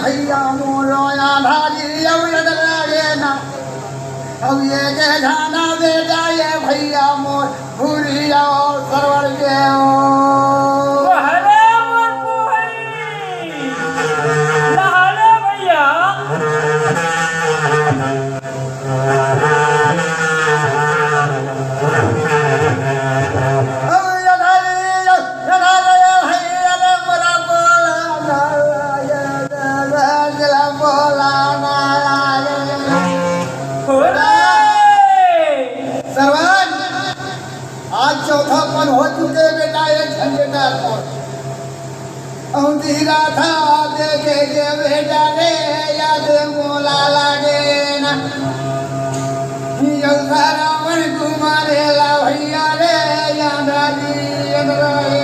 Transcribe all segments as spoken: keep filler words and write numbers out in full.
भैया मोर आंधरी अउ अंधरा गे ना। अउ ये के जाना बेटा ये भैया मोर भूरी अउ सरवर के ओ। अरे मोर पुहई, नहाले भैया। सरवन, आज चौथापन हो चुके बेटा, एक झन बेटा अउ दीरा था देखे के बेटा रे, याद मोला लागे ना। यो सारा मन घुमारे ला भैया रे, याद आजी अंदर आए।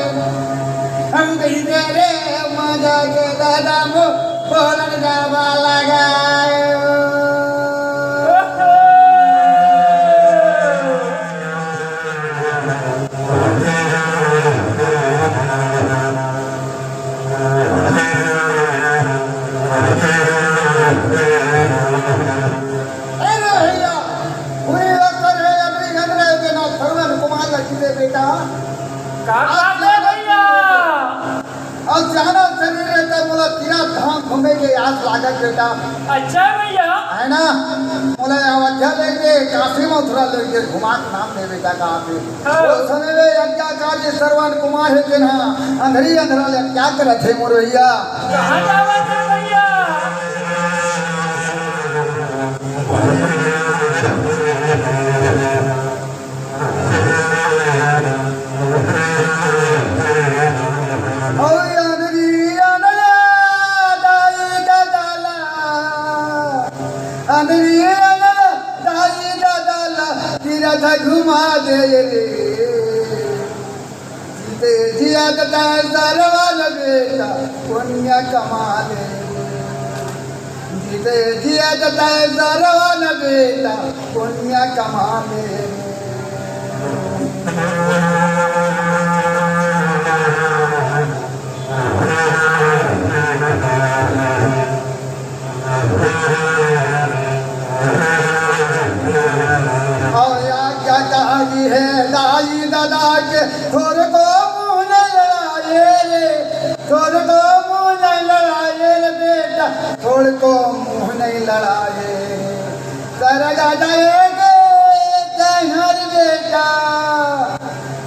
हम कही दे रे, मजा के दादा मो, बोलन जावा लगाए। अरे भैया, पूरी बात कर रहे, अपनी गंध रहे के ना, सरवन कुमार लगी दे बेटा। का बात है भैया? अब जाना जरूरी है, तब बोला तीरथ धाम घूमे के आस लागत बेटा। अच्छा भैया। है ना? बोला अयोध्या ले के, काशी मथुरा ले के घुमा के नाम दे बेटा का आप। हाँ। वो समय में यज्ञाचार्य सरवन कुमार हे तेन हा अंधरी अंधरा ले का करत हे मोर भैया। कहाँ जावत हे भैया? ओ अंधरी अंधरा दाई दादा ला, अंधरी अंधरा दाई दादा ला तीरथ घुमा दे रे। जीते जियत तैं सरवन बेटा पुण्य कमा ले। जीते जियत तैं सरवन बेटा पुण्य कमा ले। अउ आज्ञा जारी हे दाई ददा के, थोरको मुँह नइ लड़ाए रे, थोरको मुँह नइ लड़ाए रे बेटा, थोरको मुँह नइ लड़ाए। सरग जाएके तैं हर बेटा,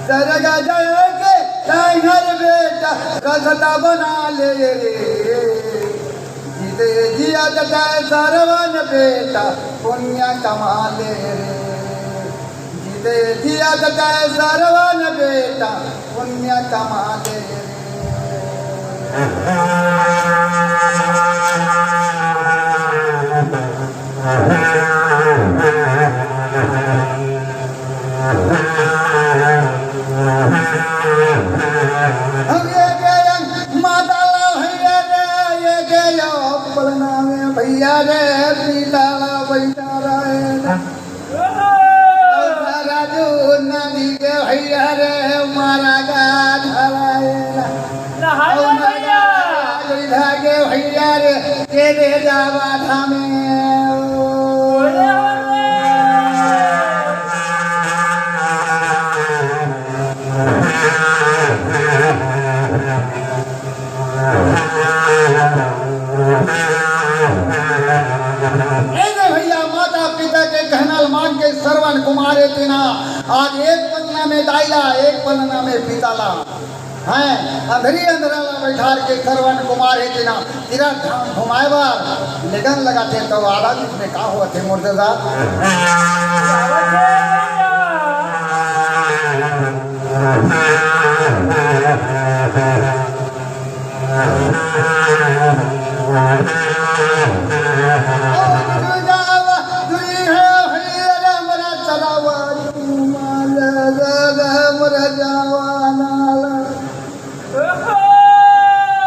सरग जाएके तैं हर बेटा, रसता बना ले रे। जीते जियत तैं सरवन बेटा पुण्य कमा ले रे। जीते जियत तैं सरवन बेटा पुण्य कमा ले रे। हम ये गए माता ला भैया रे, ये गए पलना में भैया रे, पीता ला बैठा रहे ना। राजू नदी के भैया रे, मारा का धराए ना। नहाए भैया। राजू धागे भैया रे, के दे जावा धामे। ए रे भैया, माता पिता के कहना ल मान के सरवन कुमार हे तेन हा आज एक पलना में दाई ला, एक पलना में पिता ला, हैं, अंधरी अंधरा ला बैठार के सरवन कुमार हे तेन हा तीरथ धाम घुमाए बर लेगन लगाथे, त आधा बीच में का होवत हे मोर ददा?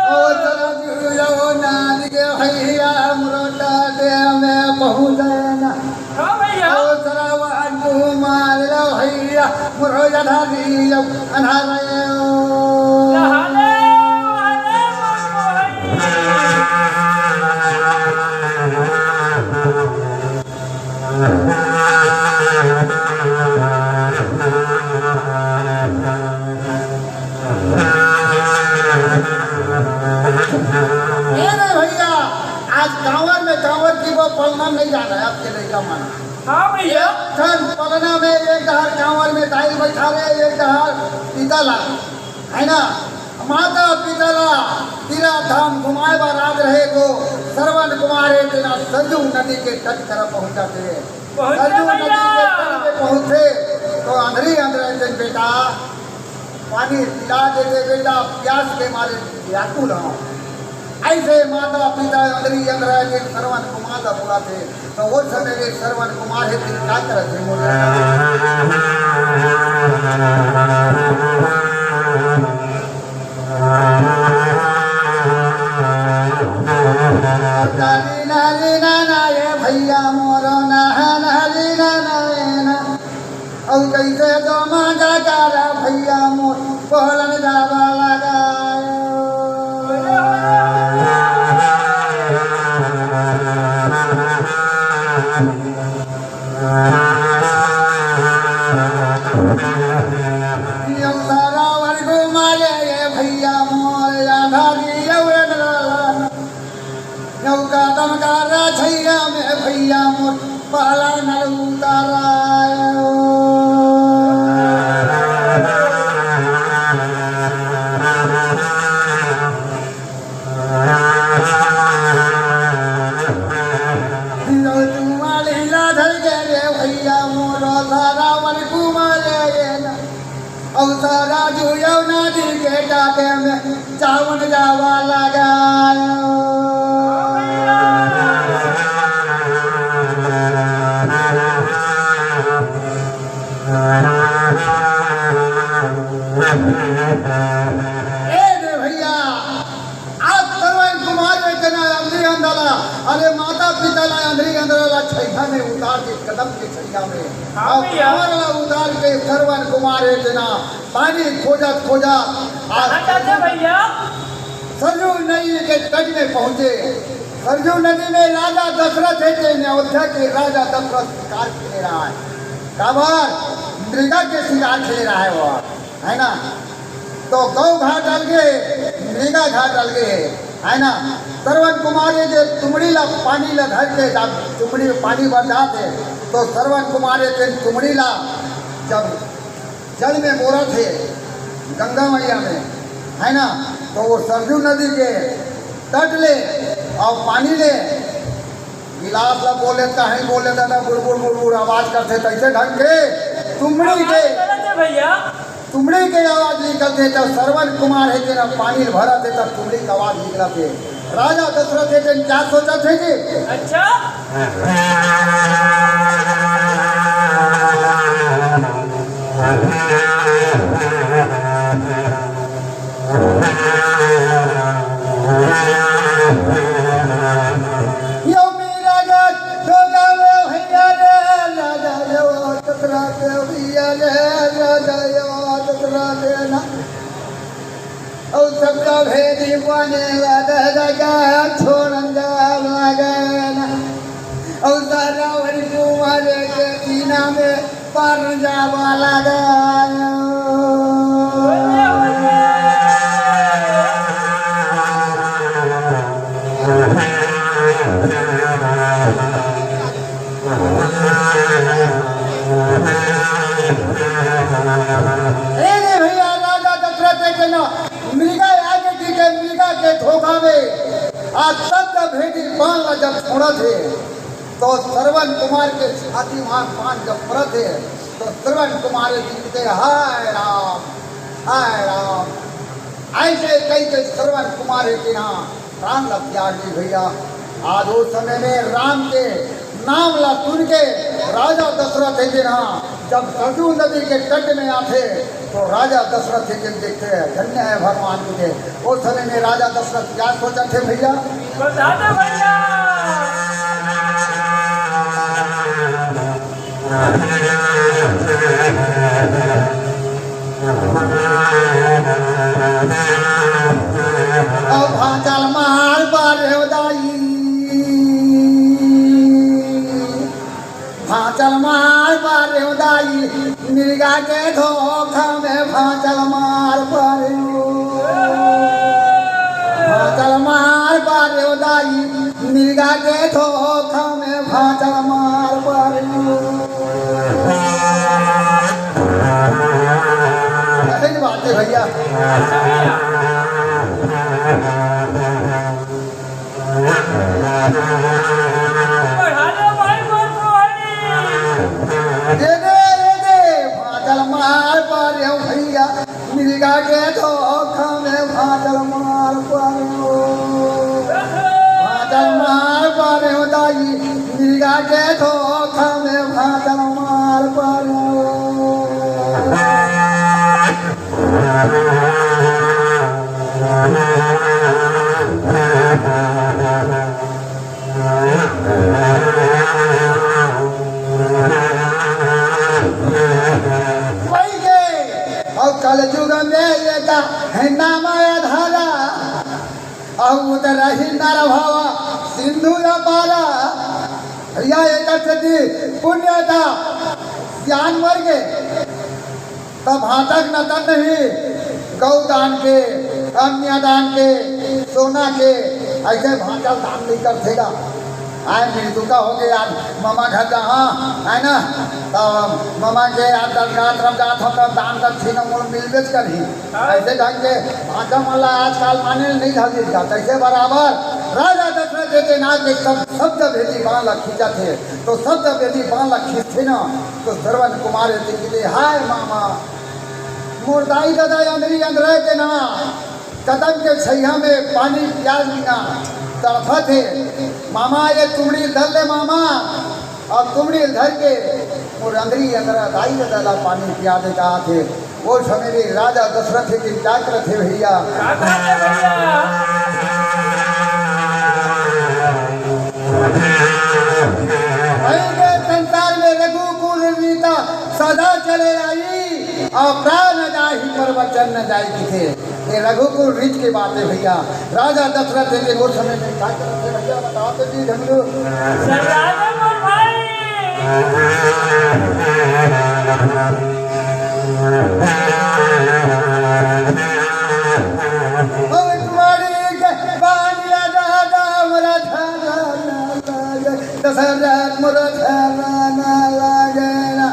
ओ सरजू यो नारी के भैया, हमरो टाटे में पहुँचे ना। हाँ भैया। ओ सरवन कुमार लो भैया, हमरो जधा दियो अन्हारे। नहाले, नहाले, नहाले। हम नहीं जाना है आपके लइका मन। हाँ भैया। एक ठन पलना में एक डहर कांवर में दाई बैठा रहे, एक डहर पितला, है ना? माता पितला तीरा धाम घुमाए बर आत रहे तो श्रवण कुमार हे तेना सरजू नदी के तट तरफ पहुंच जाते। पहुंच सरजू गए नदी के भैया। तट में पहुंचे तो अंधरी अंधरा जन बेटा पानी पिला देते बेटा, प्यास के मारे व्याकुल हूँ। ऐसे माता पिता अंधरी अंधरा के श्रवण कुमार ला बुलाते, तो वो समय में श्रवण कुमार हे तेन का करत हे मोर? नारी नारी ना ना ये भैया मोरो ना नारी ना ना ये ना। अउ कइसे तो मांगा कारा भैया मोर पहलन जावा लगा। अउ सारा वर्ग मारे ये भैया मोर आधा दिया उड़न लाला। नौका दमकारा छैया में भैया मोर पहला नल उतारा। नौ तुम्हारी लाधर के रे भैया मोर सारा मन कुमार रे ना। अउ सारा जुयव नदी के टाटे में चावन जावा लगा। ए रे भैया, आज श्रवण कुमार हे तेना अंधरी अंधरा ला, अरे माता पिता ला अंधरी अंधरा ला छैया में उतार के कदम के छैया में। हाँ अउ भैया। कांवर ला उतार के श्रवण कुमार हे तेना पानी खोजत खोजत आज कहाँ जाते भैया? सरजू नदी के तट में पहुंचे। सरजू नदी में राजा दशरथ हे तेन अयोध्या के राजा दशरथ शिकार खेले रहा है। काबर? मृगा के शिकार खेले रहा है वो, है ना? तो गौ घाट अलगे, मृगा घाट अलगे, है ना? श्रवण कुमार हे जे तुमड़ी ला पानी ला धर के जब तुमड़ी में पानी भर जात हे, तो श्रवण कुमार हे तेन तुमड़ी ला जब जल में बोरत हे गंगा मैया में, है ना? तो वो सरजू नदी के तट ले अउ पानी ले गिलास ला बोले, कहीं बोले दादा, बुड़बुड़ बुड़बुड़ आवाज करथे, तैसे ढंग के तुमड़ी के, आवाज करत हे भैया। तुमड़ी के आवाज निकलथे, जब श्रवण कुमार हे तेना पानी भरत हे, तब तुमड़ी के आवाज निकलथे। राजा दशरथ हे तेन का सोचत हे जी? अच्छा। यो मेरा राज, तो गावे भैया रे, राजा यो ततरा के भैया रे, राजा यो ततरा के ना। अउ सबका भेदी बने वाला राजा छोड़न जा लगे ना। अउ सारा वरी कुमार के सीना में पर जावा लगा। ए रे भैया, राजा दशरथ के ना मृगा आगे की के मृगा के धोखा में आज शब्द भेदी बाण ला जब छोड़त हे, तो श्रवण कुमार के छाती मा बाण जब पड़त हे, तो श्रवण कुमार जी के हाय राम, हाय राम, ऐसे कही के श्रवण कुमार के यहाँ प्राण ला त्याग दी भैया। आज उस समय में राम के नाम ला सुन के राजा दशरथ हे तेन हा जब सरजू नदी के तट में आथे तो राजा दशरथ हे तेन देखथे, धन्य हे भगवान तुझे। उस समय में राजा दशरथ का सोचथे भैया? बता दे भैया। अउ भांचल मार पारेव दाई, भांचल मार पारेव दाई, मृगा के धोखा में भांचल मार पारेव, भांचल मार पारेव दाई, मिर्गा के धोखा में भांचल मार पारेव। सही बात है भैया। बढ़ा दो भाई, बहुत भारी। दे दे, दे दे, भांचल मार पारेव भैया, मिर्गा के धोखा में भांचल मार पारेव। भांचल मार पारेव दाई, मिर्गा के धोखा में भांचल मार पारेव। वही के, अउ कलजुग में ये का है नाम आया धारा, अउ उतर ही नर भावा सिंधु अपारा। भैया, एक सेती पुण्य था, ज्ञान मर गए, तब भांचक नतन नहीं, गौ दान के, कन्या दान के, सोना के, ऐसे भांचल दान नहीं करथे गा। आय मृतुका हो गए, आज ममा घर जा, हाँ, है ना? तब ममा के आज दरगाह तरफ जात हो, तब दान दक्षिणा मोल मिलबेच करही। ऐसे ढंग के भांचा मन ला आजकल माने नहीं धर दिस गा। तैसे बराबर राजा दशरथ जी के नाक में सब शब्द भेदी बाण ला खींचत हे, तो शब्द भेदी बाण ला खींचथे ना, तो श्रवण कुमार जी के लिए, हाय मामा, मोर दाई ददा अंदरी अंदरा के ना कदम के छैया में पानी प्यास बिना तड़फत हे। मामा, ये तुमड़ी धर ले मामा, अब तुमड़ी धर के मोर अंदरी अंदरा दाई ददा ला पानी पिया दे कहा थे। वो समय भी राजा दशरथ के क्या करत हे भैया। क्या करत हे भैया? ऐसे संसार में रघुकुल रीता सदा चले आई, और प्राण जाहि पर वचन न जाय किथे। ये रघुकुल रीत के बात है भैया। राजा दशरथ के वो समय में क्या करत हे भैया, बताओ तो जी ढंगलू। सरदार मोर भाई। ओ तुम्हारी के पानी राजा दाम राधा दशरथ मोर धरना लागे ना।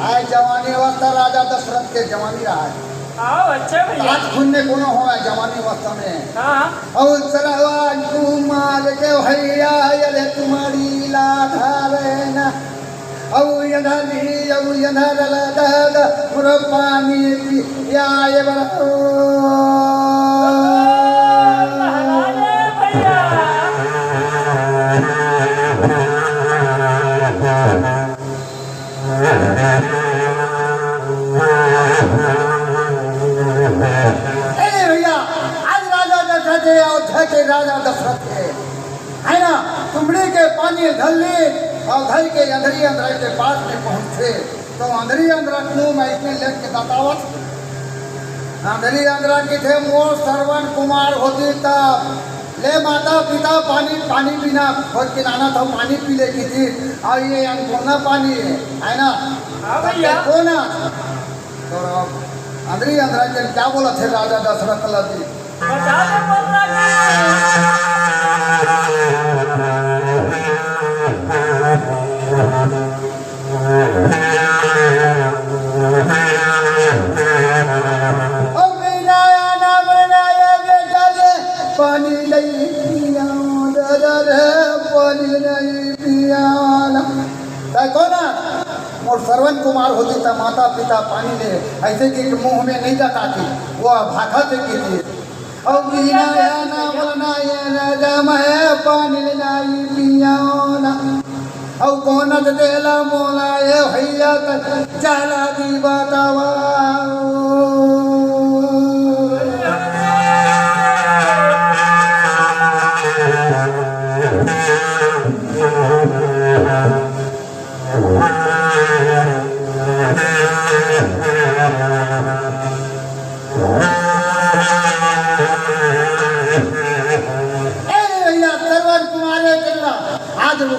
आय जवानी अवस्था राजा दशरथ के जवानी रहा है। आओ, अच्छा भैया। आज खून में कोनो हो जवानी अवस्था में। हाँ। और श्रवण कुमार के भैया, यदि तुम्हारी लाधा रहना। और यदि, और यदि लगा, पूरा पानी पियाए बड़ा। भैया। ए भैया, आज राजा दशरथ हे, अयोध्या के राजा दशरथ हे, है ना? तुमड़ी के पानी धर ली और धर के अंधरी अंधरा के पास में पहुंचे, तो अंधरी अंधरा मुंह में इसमें लेके बतावत, अंधरी अंधरा किथे मोर श्रवण कुमार होती तब ले माता पिता पानी, पानी पीना, खोज के लाना था, पानी पी ले किथे। और ये अनपूर्णा पानी है, है ना? हाँ भैया। तो कौन है? तो अंधरी अंधरा के क्या बोला थे राजा दशरथ ला जी? बता दे बोल रहा जी। ओ बिना आना मरना ये बेटा रे, पानी नहीं पिया, दादा रे, पानी नहीं पिया। तै कोन? मोर श्रवण कुमार होती त माता पिता पानी ले, ऐसे कि मुंह में नहीं जाता थी, वो भाखा से की थी। अउ बिना आना मरना ये राजा मैं पानी नहीं पिया ना। अउ कोन देला मोला ये भैया त चला दी बतावा। ए भैया, श्रवण कुमार हे तेला, आज वो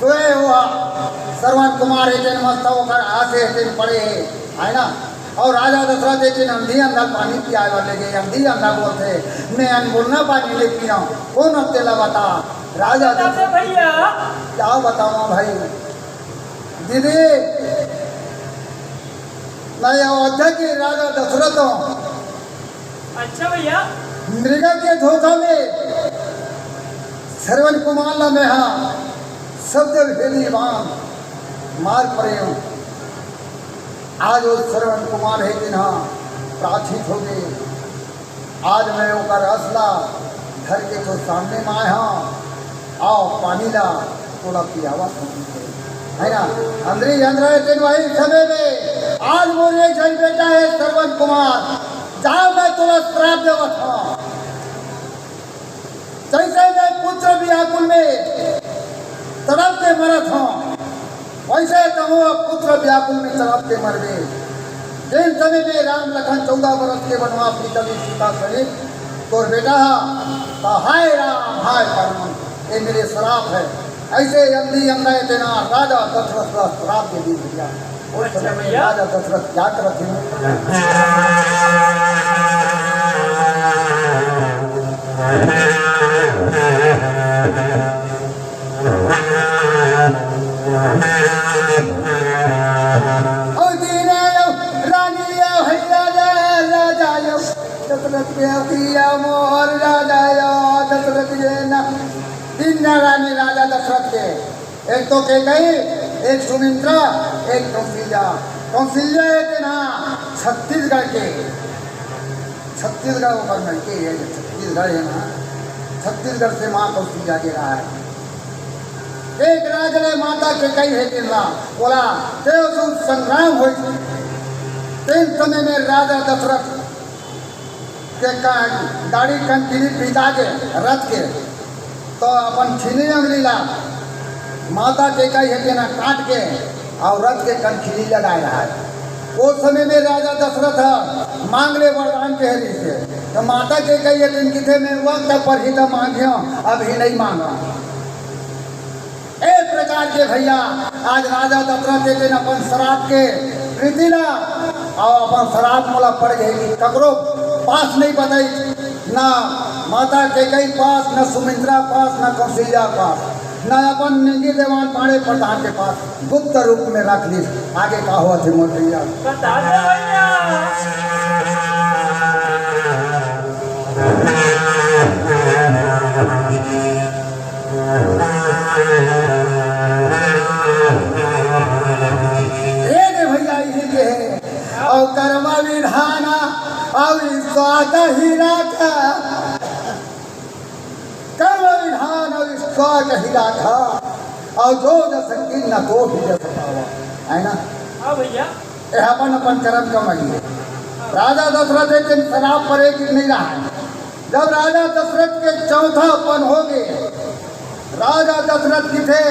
सोए हुआ श्रवण कुमार हे तेन मस्त ओकर आसे हे तेन पड़े हे, है ना? अउ राजा दशरथ एक दिन अंधी अंधा ल पानी पियाए बर लेगे। अंधी अंधा बोलथे, "मैं अनबोलना पानी नइ पियंव, कोन अब तेला बता।" राजा बता दे दशरथ भैया। क्या बतावंव भाई, दीदी, मैं अयोध्या के राजा दशरथ हंव। अच्छा भैया। मृग के धोखा में श्रवण कुमार ला मैं हा शब्द भेदी बाण मार परे हंव। आज वो श्रवण कुमार हे तेन हा पराजित होगे। आज मैं ओकर अस ला धर के तो सामने म आए हंव। अउ पानी ला तोला पियावत हंव, हे ना? अंदरी अंदरा तेन वही समय में आज मोर एक झन बेटा हे श्रवण कुमार, जा मैं तोला श्राप देवत हंव। जइसे मैं पुत्र व्याकुल में तड़प के मरत हंव, वइसे तहूं पुत्र व्याकुल में तड़प के मरबे। जेन समय में राम लखन चौदह बरस के वनवास निकलिस सीता सहित तोर बेटा हा, त हाय राम, हाय परम, ये मेरे श्राप हे। अइसे अंधी अंधा हे तेन हा राजा दशरथ ला श्राप दे दिस भैया। ओ अच्छा समय में भैया। राजा दशरथ क्या करत हे? ओ दीन आयो, रानी आयो, भैया रे, राजा आयो, दशरथ के अवतिया मोर राजा आयो, दशरथ के ना, तीन रानी राजा दशरथ के, एक तो कैकई, एक सुमित्रा, एक कौशल्या। कौशल्या हे तेन हा छत्तीसगढ़ के, छत्तीसगढ़ ओकर नइके हे, छत्तीसगढ़ हे ना, छत्तीसगढ़ से माँ कौशल्या के रहा हे। एक राज ले माता कैकई हे तेन ला, ओला तेवसु संग्राम होइस। तेन समय में राजा दशरथ के का-, दाढ़ी कंठीली पिता के रथ के, तो अपन छीनी अंगली ला माता कैकई हे तेन हा काट के अउ रथ के कंठीली लगाए रहा हे। ओ समय में राजा दशरथ ह मांग ले वरदान के रिहिसे, तो माता कैकई हे तेन किथे में वक्त पर ही तो मांगियो, अभी नहीं मांगा। ए प्रकार के भैया, आज राजा दशरथ हे तेन अपन श्राप के रीति ला अउ अपन श्राप मोला पड़ गे कि ककरो पास नहीं बताई, ना माता कैकई पास, ना सुमित्रा पास, ना कौशल्या पास, ना अपन निंगी देवान पाड़े प्रधान के पास, गुप्त रूप में रख लिस। आगे का होवत हे मोर भैया? बता दे भैया। ए रे भैया, इही के हे। अउ कर्म विधान अउ विश्वास ही राख। कर्म विधान अउ विश्वास ही राख। अउ जो जस कीन्ह तो ही जस पावा। हे ना? हाँ भैया। ए अपन अपन कर्म कमाई हे। राजा दशरथ एक दिन शराब परे कि नहीं रहा। जब राजा दशरथ के चौथापन होगे, राजा दशरथ किथे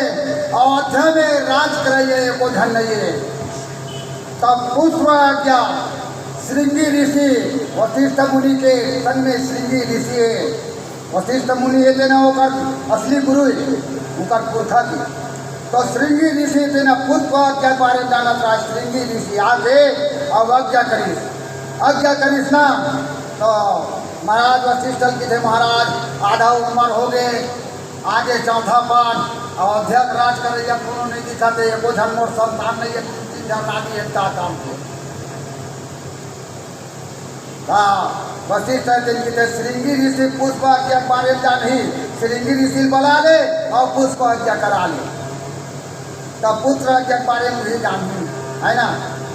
अयोध्या में राज करइया एको झन नइ हे। तब पुष्प आज्ञा, श्रृंगी ऋषि वशिष्ठ मुनि के संग में श्रृंगी ऋषि हे, वशिष्ठ मुनि हे तेन ओकर असली गुरु हे, ओकर पुरखा के। तो श्रृंगी ऋषि तेन पुष्प आज्ञा के बारे में जानत रहा। श्रृंगी ऋषि आगे अउ आज्ञा करिस, आज्ञा करिस ना, तो महाराज वशिष्ठ ल किथे, महाराज, आधा उमर होगे, आगे चौथापन, अयोध्या के राज करइया कोनो नइ दिखत हे, एको झन मोर संतान नइ हे, तीन झन आदमी हे, का काम के। हाँ, वशिष्ठ हे तेन किथे श्रृंगी ऋषि पुष्प आज्ञा के बारे में जानही, श्रृंगी ऋषि ल बला ले अउ पुष्प आज्ञा करा ले। तब पुत्र आज्ञा के बारे में भी जानही, हे ना?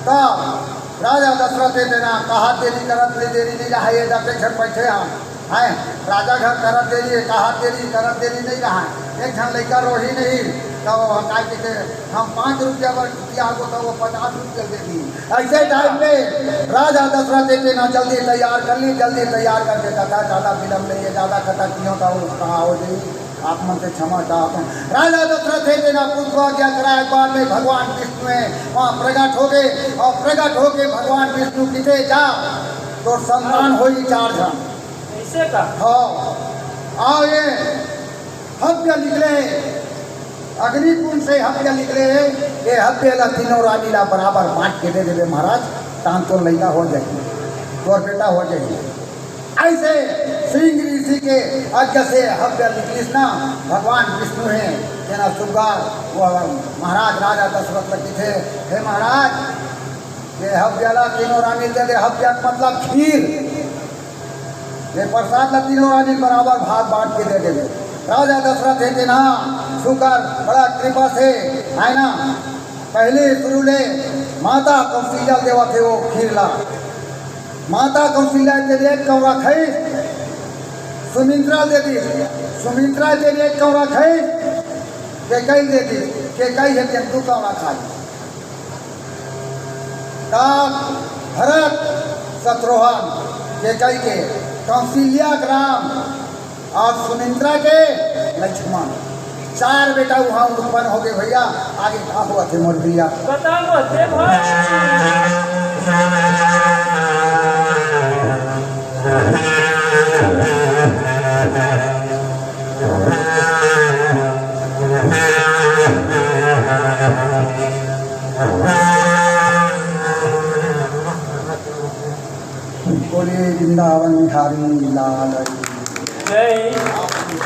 तब राजा दशरथ हे तेन हा, कहात देरी करत ले देरी नइ रहा, ए दस एक झन बइठे हन, हे, राजा घर करत देरी हे, कहात देरी करत देरी नइ रहा, एक झन लइका रोही नहीं, तो काय किथे, हम पाँच रुपया बर किया हो तो वो पचास रुपया दे दी। अइसे टाइम में राजा दशरथ हे तेन हा जल्दी तैयार कर ली, जल्दी तैयार करके कथा ज्यादा विलंब नहीं हे, ज्यादा कथा कियो तो वो कहाँ हो जाई। आप मन से क्षमा चाहत हंव। राजा दशरथ हे तेन हा पुष्प आज्ञा कराए के बाद में भगवान विष्णु हे वहाँ प्रगट होगे अउ प्रगट होके भगवान विष्णु किथे, जा तोर संतान होही चार झन। अइसे का? हाँ। अउ ये हव्य निकले, अग्निकुंड से हव्य निकले, ये हव्य ला तीनों रानी ला बराबर बांट के दे देबे महाराज। तान तोर लइका हो जाही, तोर बेटा हो जाही। अइसे श्रृंगी ऋषि के आज्ञा से हव्य निकलिस ना, भगवान विष्णु हे, तेना सुग्घर, वो महाराज राजा दशरथ ल कहिथे, "हे महाराज, ये हव्य ला तीनों रानी दे दे।" हव्य मतलब खीर। ये प्रसाद ला तीनों रानी बराबर भाग बांट के दे देबे। राजा दशरथ हे तेन हा सुघर, बड़ा कृपा से, है ना, पहले शुरू ले माता कौशल्या देवत हे वो खीर ला। माता कौशल्या के एक कौरा खाई, सुमित्रा दे दी, सुमित्रा के एक कौरा खाई, केकई दे दी, केकई हे तेन दू कौरा खाई। का भरत शत्रुघ्न केकई के, कौशल्या के राम अउ सुमित्रा के लक्ष्मण, चार बेटा उहाँ उत्पन्न हो गए भैया। आगे का होवत हे मोर भैया? बताओ मत दे भाई। बोलिए वृंदावन बिहारी लाल की। जय।